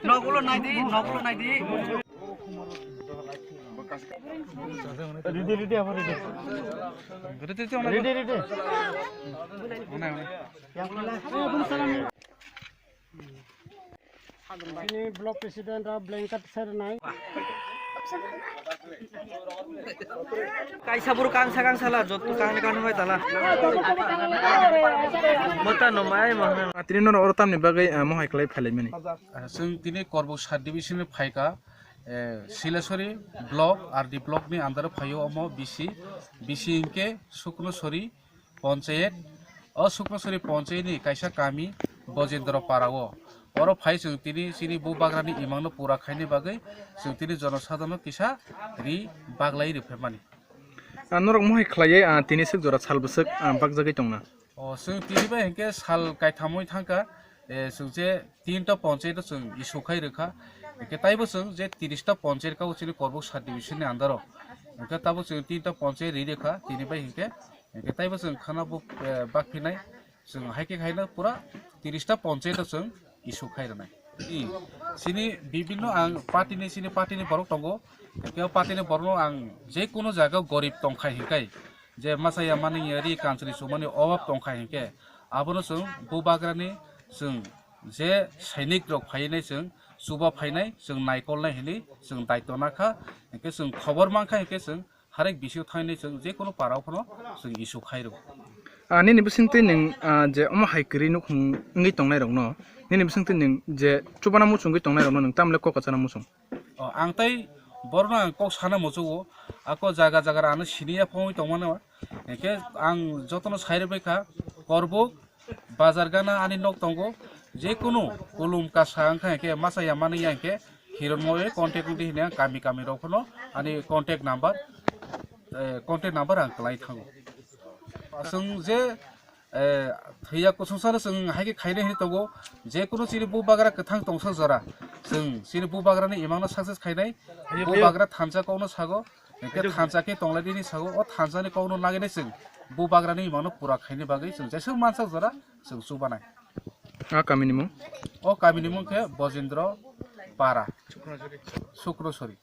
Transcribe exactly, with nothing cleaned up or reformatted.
Nogulo naidi, nogulo naidi. Ready, ready, ready, ready. Sini block president rok blanket sernai. Kaisa buru kangsa kangsa la, jotto kangni kangni hoi tala. Mota no mai ma. Atri no oro tamni bagwi, ah, mohai klai phalai mani. Ah, chwng tini Korbuk sub division ni phaika, eh, Sileswari block, R D block ni under o phaio omo B C, B C hinkhe Suknoswari, Ponchayet, o Suknoswari Ponchayet ni kaisa kami Bojendra Para o. Oro phai chwng tini chini Bubagra ni imang no pura khaini bagwi chwng tini jonosadharno kisa ri baglai rwphaimani. Ah, norok mohai khlaiwi, ah, tini swk jora sal bwswk, ah, bakjagwi tongna? O, chwng tini bai hinkhe sal kaithamwi thangkha, eh, chwng je tinta ponchayet o chwng issue khai rwkha. Hinkhe taibo chwng je tiris ta ponchayet ka o chini Korbuk sub division ni under o. Hinkhe tabo chwng tinta ponchayet ri rwkha, tini bai hinkhe Hinkhe taibo chwng khana bo, eh, bakphinai, chwng hai khe khaina pura tiris ta ponchayet o chwng issue khai rwnai. I, chini bibinno ang party ni, chini party ni borok tongo, hinkhe o party ni borokno ang je kono jaga o gorib tongkhai hinkhai, je machaya mani ya ri kanchwlwi chumani obab tongkhai hinkhe, abono chwng Bubagra ni chwng je sainik rok phainai chwng chuba phainai, chwng naikolnai hinwi chwng daityo nakha, hinkhe chwng khobor mankha hinkhe chwng Harek bisio thainai chwng je kono para o phano chwng issue khai rw. Ah, nini bisingtwi nwng, ah, je omo hai kwrwi nukhung wngwi tongnai rokno, nini bisingtwi nwng je chubana muchungwi tongnai rokno nwng tamle kok kwchana muchung? O, ang tai borno ang kok sana muchungo, ako jaga jaga ano siniya phongwi tongmano, hinkhe ang jotono sai rwbaikha, Korbuk, Bazar gana ani nok tongo, je kunu kulum kasa wngkha hinkhe masa ya mani ya hinkhe hiron mo contact wngdi hini ang kami kami rok phano ani contact number, eh, contact number ang kwlai thango. Chwng je, eh, thwiya kusungsano chwng hai khe khainai hinwi tongo, je kunu chini Bubagra kwthang tongsa jora, chwng chini Bubagrani imangno success khainai, Bubagra thansa kokno sago, Hinkhe thansa khe tonglaidi hinwi sago, o thansani kokno nagini chwng Bubagrani imangno pura khaini bagwi chwng jeswk mansa jora chwng chubanai. A kamini mung? O kamini mung khe Bojendra Para, Suknosori.